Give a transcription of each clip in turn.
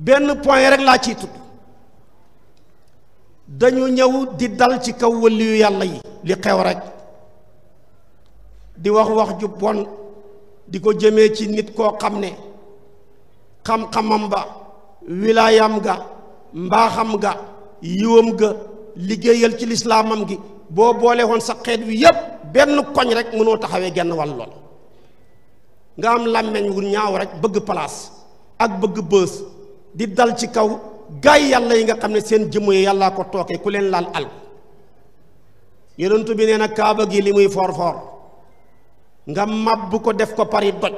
benn point rek laa ciy tudd dañu ñëw di dal ci kaw waliyu yàlla yi li xew rek di wax ju bon di ko jëmee ci nit koo xam ne xam-xamam ba wilaayam ga mbaaxam ga yiwam ga liggéeyal ci lislaamam gi boo boole woon sa xeet wi yépp benn koñ rek mënoo taxawee genn wàll lool nga am làmmeñ wu ñaaw rek bëgg place ak bëgg bës di dal ci kaw gaay yàlla yi nga xam ne seen jëmm yi yàllaa ko tookee ku leen laal al yonent bi nee na kaaba gi li muy foor foor nga màbb ko def ko pari doj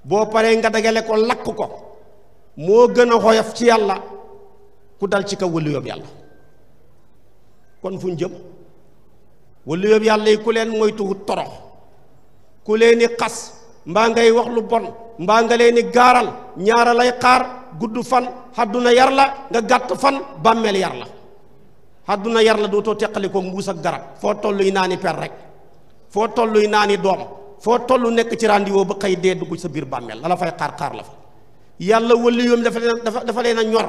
boo paree nga dagale ko lakk ko moo gën a xoyof ci yàlla ku dal ci kaw wëlu yóbbu yàlla kon fu ñu jëm wëlu yóbbu yàlla yi ku leen moytu torox ku leen di xas mbaa ngay wax lu bon mbaa nga leen di gaaral ñaara lay xaar gudd fan àdduna yar la nga gàtt fan bàmmeel yar la àdduna yar la dootoo teqali ko mbuus ak garab foo tolluy naani per rek foo tolluy naani doom foo tollu nekk ci rendez-vous ba xëy dee dugg sa biir bàmmeel la fay xaar la fa yàlla wëli yoom dafa leen a ñor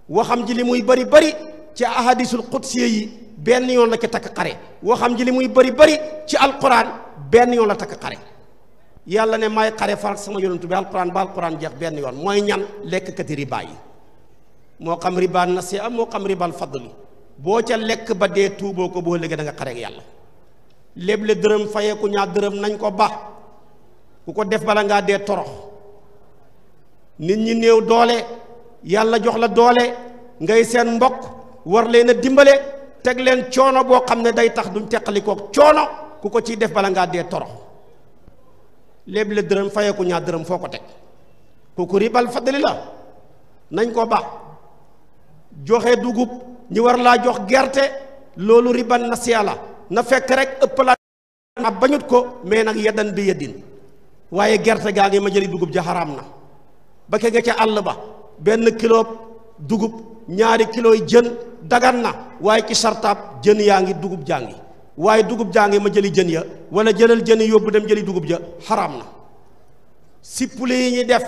waxam ji li muy bari bari ci ahadisul qudsiya yi benn yoon la ci takk xare waxam ji li muy bari bari ci alquran benn yoon la takk xare yàlla ne may xare far sama yonentu bi alquran ba alquran jeex benn yoon mooy ñan lekkkati riba yi moo xam riba nasi'a moo xam ribal fadli boo ca lekk ba dee tuuboo ko boo léegi da nga xare ak yàlla léble dërëm fayeeku ñaar dërëm nañ ko ba ku ko def bala ngaa dee torox nit ñi néew doole yàlla jox la doole ngay seen mbokk war leen a dimbale teg leen coono boo xam ne day tax duñ teqalikook coono ku ko ciy def bala ngaa dee torox léble dërëm fayeeku ñaar dërëm foo ko teg kooku ribal fadli la nañ ko ba joxe dugub ñi war laa jox gerte loolu riban nasiya la na fekk rek ëppalaat na bañut ko mais nag yeddan bi yeddin waaye gerte gaa ngi ma jëli dugub ja xaraam na ba ke nga ca àll ba benn kilo dugub ñaari kilo yi jën dagan na waaye ci sartaab jën yaa ngi dugub jaa ngi waaye dugub jaa ngi ma jëli jën ya wala jëlal jën yóbbu dem jëli dugub ja xaraam na sippuli yi ñuy def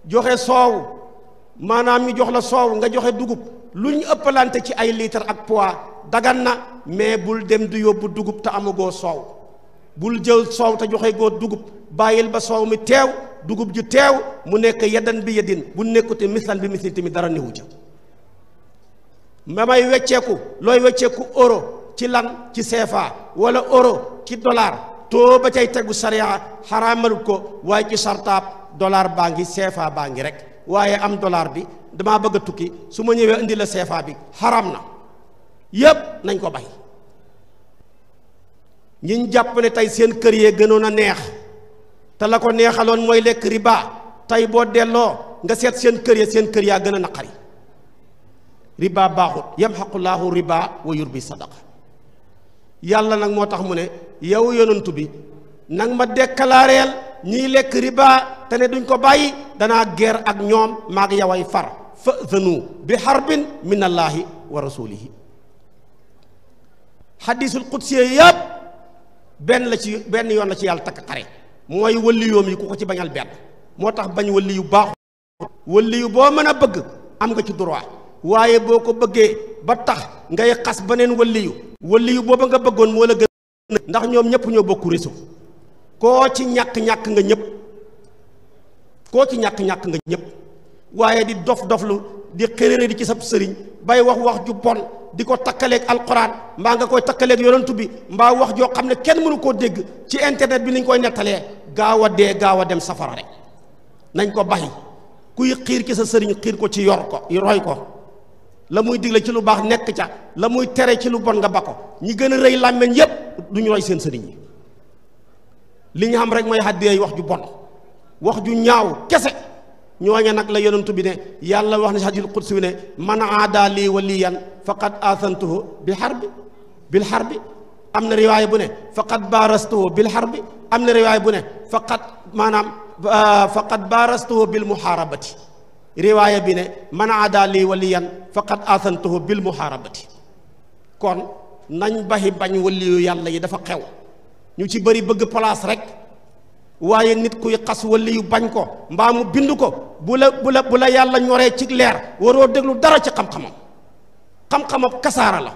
joxe soow maanaam ñu jox la soow nga joxe dugub lu ñu ëppalante ci ay litre ak poids dagan na mais bul dem di yóbbu dugub te amagoo soow bul jël soow te joxe goo dugub bàyyil ba soow mi teew dugub ju teew mu nekk yeddan bi yeddin bu nekkute mislan bi misli tamit dara newu ca ma may wecceeku looy wecceeku euro ci lan ci CFA wala euro ci dollar too ba cay tegu sariya xaraamalut ko waaye ci sartaab dollar baa ngi CFA baa ngi rek waaye am dollar bi damaa bëgg a tukki su ma ñëwee indi la CFA bi xaram na yépp nañ ko bay ñiñ jàpp ne tey seen kër yee gënoon a neex te la ko neexaloon mooy lekk riba tey boo delloo nga seet seen kër yaa gën a naqari riba baaxut yamxaqullahu riba wa yurbi sadaqa yàlla nag moo tax mu ne yow yonantu bi nag ma déclareel ñiy lekk riba te ne duñ ko bàyyi danaa guerre ak ñoom maag yaway far fa'zanu bi harbin min allahi wa rasulihi xadisul qudsi yëpp benn yoon la ci yàlla takk xare mooy wëliyoom yi ku ko ci bañal benn moo tax bañ wëli yu baaxu wëli yu boo mën a bëgg am nga ci droit waaye boo ko bëggee ba tax ngay xas beneen wëli yu booba nga bëggoon moo la gën ndax ñoom ñëpp ñoo bokku réseau koo ci ñàkk-ñàkk nga ñëpp koo ci ñàkk-ñàkk nga ñëpp waaye di dof-doflu di xërëre di ci sab sëriñ bay wax ju bon di ko takkaleeg alquran mbaa nga koy takkaleeg yonantu bi mbaa wax joo xam ne kenn mënu koo dégg ci internet bi niñ koy nettalee gaaw a dee gaaw a dem safara rek nañ ko baxi kuy xiir ci sa sëriñ xiir ko ci yor ko roy ko la muy digle ci lu baax nekk ca la muy tere ci lu bon nga ba ko ñi gën a rëy làmmeñ yépp duñu roy seen sëriñ yi li ñu xam rek mooy xaddiyay wax ju bon wax ju ñaaw kese ñooña nag la yonentu bi ne yàlla wax na ci hadiisul qudsi bi ne man aada lii waliyan faqad aasantuhu bil harbi am na riwaaya bu ne faqad baarastuhu bil harbi am na riwaaya bu ne faqad baarastuhu bil muhaarabati riwaaya bi ne man aada lii waliyan faqad aasantuhu bil muhaarabati kon nañ baxi bañ waliyu yàlla yi dafa xew ñu ci bëri bëgg place rek waaye nit kuy xas wali yu bañ ko mbaa mu bind ko bu la yàlla ñoree ci leer waroo déglu dara ci xam-xamam xam-xamam kasaara la.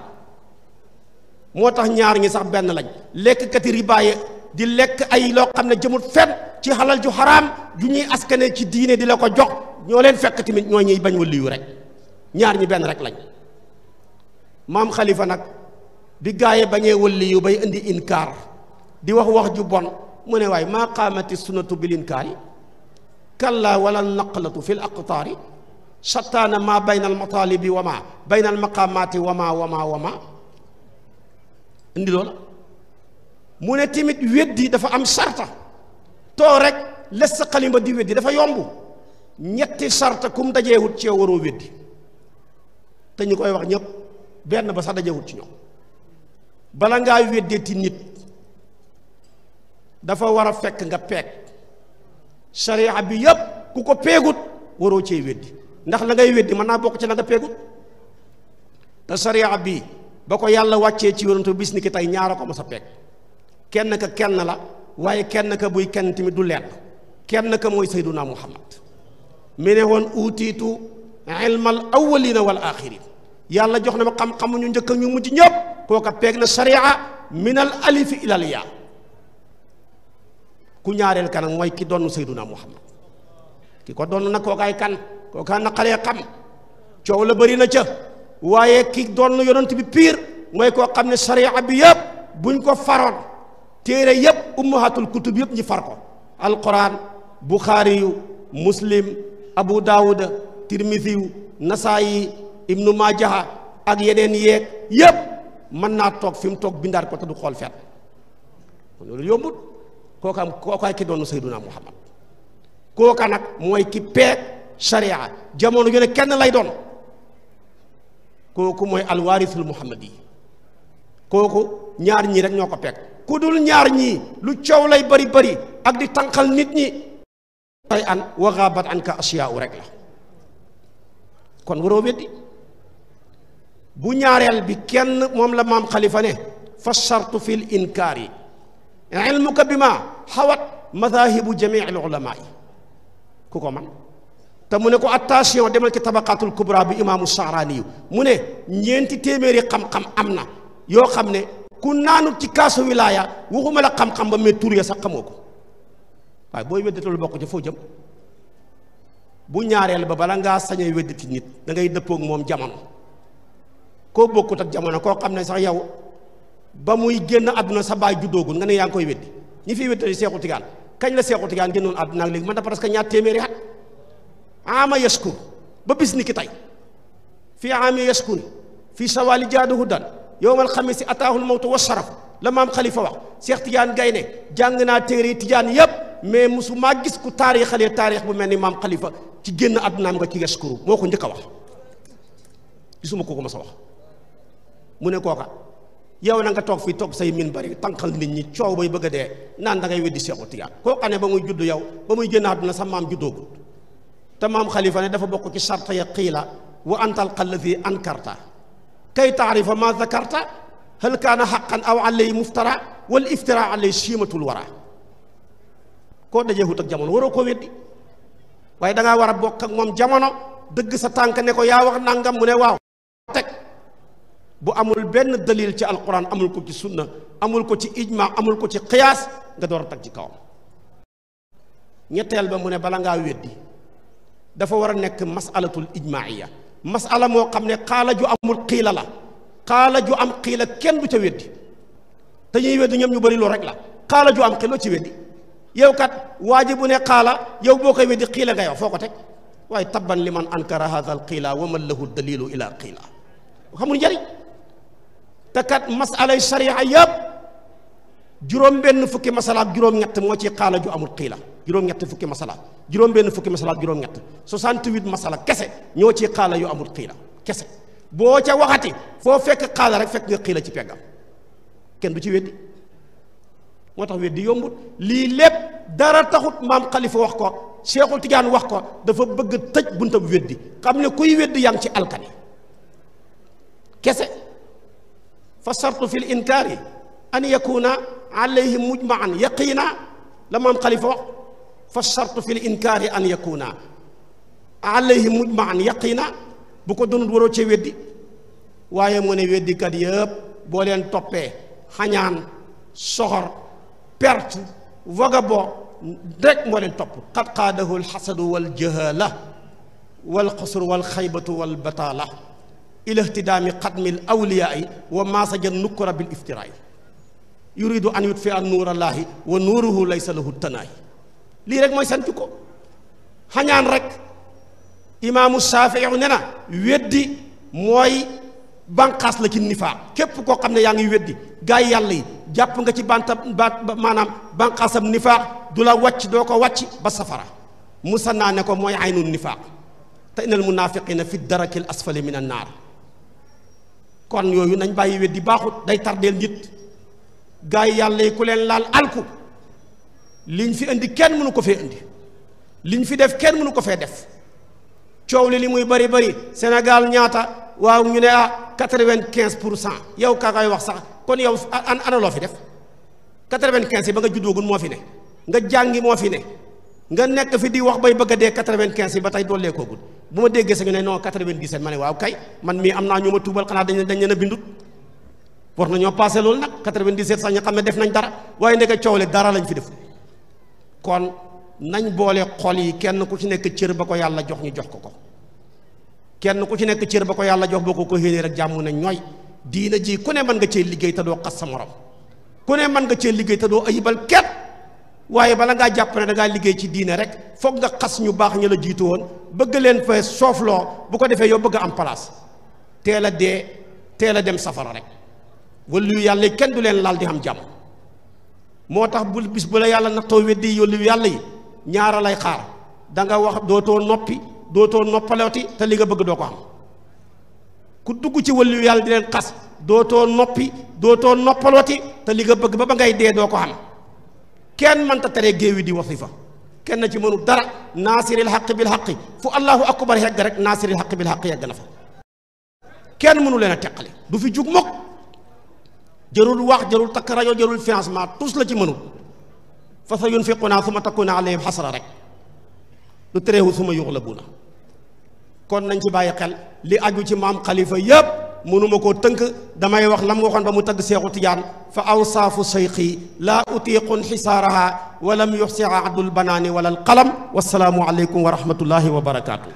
moo tax ñaar ñi sax benn lañ lekkati ribaaye di lekk ay loo xam ne jëmut fenn ci xalal ju xaraam ju ñuy askane ci diine di la ko jox ñoo leen fekk tamit ñoo ñuy bañ wali yu rek ñaar ñi benn rek lañ. maam Khalifa nag bi gaaye bañee wali yu bay indi inkaar di wax ju bon mu ne waaye maa qaamati sunnatu bil inkaari kalla wala naqlatu fi l aqtaari shattaana maa bayna al mataalibi wa maa bayna al maqaamaati wa maa indi loola mu ne tamit weddi dafa am sarta too rek les sa xalimba di weddi dafa yomb ñetti sarta kum dajeewut ci waroo weddi te ñu koy wax ñëpp benn ba sax dajeewut ci ñoom bala ngaa weddeeti nit dafa war a fekk nga peeg sharia bi yépp ku ko peegut waroo cee weddi ndax la ngay weddi mën naa bokk ci la nga peegut te sharia bi ba ko yàlla wàccee ci yonent bis ni ki tey ñaara ko ma sa peeg kenn la waaye kenn ka buy kenn tamit du lenn kenn ka mooy sayduna muhammad mi ne woon uutiitu ilmal awwalina wal axirin yàlla jox na ma xam-xamu ñu njëkk ñu mujj ñëpp kooka peeg na sharia min al alifi ilal yaa ku ñaareel kanam mooy ki doon sayduna muhammad ki ko doon nag kookaay kan kookaa naqaree xam coow la bëri na ca waaye ki doon yonent bi piir mooy koo xam ne sharia bi yëpp buñ ko faroon téere yëpp ummahatul kutub yëpp ñi far ko alquran buxaari yu muslim abu daawuda tirmisiyu nasaayi ibnu maajaha ak yeneen yeeg yëpp mën naa toog fi mu toog bindaat ko te du xool fet loolu yombut kookaay ki doon sayduna muhammad kooka nag mooy ki peeg sharia jamono yu ne kenn lay doon kooku mooy alwaarisul muhammad yi kooku ñaar ñii rek ñoo ko peeg ku dul ñaar ñii lu coow lay bari ak di tànqal nit ñi tay an wa gaabat an ka asiyaau rek la kon waroo weddi bu ñaareel bi kenn moom la maam xalifa ne fa shartu fi l inkaari ilmuka bi ma xawat madaahibu jamii al ulamaa yi ku ko man te mu ne ko attention demal ci tabaqaatul kubra bi imaamu Sha'raani yu mu ne ñeenti téeméeri xam-xam am na yoo xam ne ku naanut ci kaasu wilaaya waxuma la xam-xam ba mais tur ya sax xamoo ko waaye booy weddatul bokk ci foo jëm bu ñaareel ba bala ngaa sañee weddati nit da ngay dëppoog moom jamono koo bokkut ak jamono koo xam ne sax yow ba muy génn àdduna sa baay juddoogul nga ne yaa ngi koy weddi ñi fiy weddati Seexu Tijaan kañ la Seexu Tijaan génnoon àdduna ak léegi man da parce que ñaar téeméeri at ama yaskur ba bis ni ki tey fii ami yaskuri fii sawaali jaadu huddan yowmal xamisi ataahul mawtu wa sharaf la maam xalifa wax Seex Tijaan Gaynde jàng naa téere Tijaan yépp mais musu maa gis ku taarixalee taarix bu mel ni maam xalifa ci génn àddunaam nga ci yaskuru moo ko njëkk a wax gisuma ko ma sa wax mu ne kooka yow na nga toog fii toog say min bari tànqal nit ñi coow bay bëgg a dee naan da ngay weddi Seexu Tijaan koo xam ne ba muy judd yow ba muy génn àdduna sa maam juddoogul te maam xalifa ne dafa bokk ci sarta ya qiila wa antal alladi ankarta kay taarifa ma zakarta hal kaana xaqan aw alay muftara wal iftira alay siimatul wara koo dajeewut ak jamono waroo koo weddi waaye dangaa war a bokk ak moom jamono dëgg sa tànk ne ko yaa wax nangam mu ne waaw teg bu amul benn dalil ci alquran amul ko ci sunna amul ko ci ijma amul ko ci qiyaas nga door a teg ci kawam ñetteel ba mu ne bala ngaa weddi dafa war a nekk masalatul ijmaaiya masala moo xam ne xaala ju amul xiila la xaala ju am xiila kenn du ca weddi te ñuy weddi ñoom ñu bëri loolu rek la xaala ju am xiila ci weddi yow kat waa ji bu ne xaala yow boo koy weddi xiila nga yow foo ko teg waaye tabban li man ankara hadha al xiila wa man lahu dalilu ila xiila xamul njëriñ te kat masalay sharia yëpp juróom benn fukki masala ak juróom-ñett moo ci xaala ju amul xiila juróom-ñett fukki masala juróom benn fukki masala ak juróom-ñett 68 masala kese ñoo ci xaala yu amul xiila kese boo ca waxati foo fekk xaala rek fekk nga xiila ci peggam kenn du ci weddi moo tax weddi yombut lii lépp dara taxut maam xalifa wax ko Seexul Tijaan wax ko dafa bëgg tëj buntab weddi xam ne kuy weddi yaa ngi ci alkani kese fa sartu fi l inkaari an yakuna alayhi mujmaan yaqiina la maam xalifa wax fa shartu fi l inkaari an yakuna alayhi mujmaan yaqina bu ko doonul waroo cee weddi waaye mu ne weddikat yëpp boo leen toppee xañaan soxor perte vagabond rek moo leen topp qad qaadahu alxasadu waljahala walxusr walxaybatu walbataala ila ihtidaami xadmi l awliyaai wa maasaja nukkura bil iftiraay yuridu an yutfi an nuurallaahi wa nuuruhu laysa lahu tanaay lii rek mooy sant ko xañaan rek imaamu Shaafi'i ne na weddi mooy banqaas la ci nifaaq képp koo xam ne yaa ngi weddi gaa yi yàlla yi jàpp nga ci maanaam banqaasam nifaaq du la wàcc doo ko wàcc ba safara musa naa ne ko mooy aynul nifaaq te innal munaafiqiina fi daraki l asfali min an naar kon yooyu nañ bàyyi weddi baaxut day tardeel nit gaa yi yàlla yi ku leen laal alku liñ fi indi kenn mënu ko fee indi liñ fi def kenn mënu ko fee def coow li muy bari bari Sénégal ñaata waaw ñu ne 95% yow kaa koy wax sax kon yow ana loo fi def 95 yi ba nga juddoogul moo fi ne nga jàngi moo fi ne nga nekk fi di wax bay bëgg a dee 95 yi ba tey doolee koogul bu ma déggee sa ñu ne non 97 ma ne waaw kay man mii am naa ñu ma tuubal xanaa dañ leen a bindut war nañoo passé loolu nag 97 sax ñu xam ne def nañ dara waaye ndeke coow le dara lañ fi def kon nañ boole xol yi kenn ku ci nekk cër ba ko yàlla jox ñu jox ko kenn ku ci nekk cër ba ko yàlla jox boo ko xéenee rek jàmm na ñooy diina ji ku ne mën nga cee liggéey te doo xas sa morom ku ne mën nga cee liggéey te doo ayibal kenn waaye bala ngaa jàpp ne da ngaa liggéey ci diine rek foog nga xas ñu baax ñu la jiitu woon bëgg leen fa soofloo bu ko defee yow bëgg a am place teel a dee teel a dem safara rek wala yàlla yi kenn du leen laal di am jàmm moo tax bu bis bu la yàlla nattoo weddi yollu yàlla yi ñaara lay xaar da nga wax dootoo noppi dootoo noppaleoti te li nga bëgg doo ko am ku dugg ci wàllu yàlla di leen xas dootoo noppi dootoo noppalooti te li nga bëgg ba ngay dee doo ko am kenn mënta tere géewi di wasifa kenn ci mënu dara naasiril xaq bil xaqi fu allahu akbar yegg rek naasiril xaq bil xaq yegg na fa kenn mënu leen a teqale du fi jug mukk jërul wax jërul takk rajo jërul financement tous la ci mënul fa sa yunfiquna suma takuna alayhim xasara rek lu tereewu suma yuxlabuuna kon nañ ci bàyyi xel li aju ci maam xalifa yépp mënuma koo tënk damay wax lam waxoon ba mu tagg seexu tijaan fa awsaafu seyqi laa utiqun xisaaraha wa lam yuxsiha adul banaani wala alqalam wasalaamu aleykum wa rahmatullahi wa barakaatu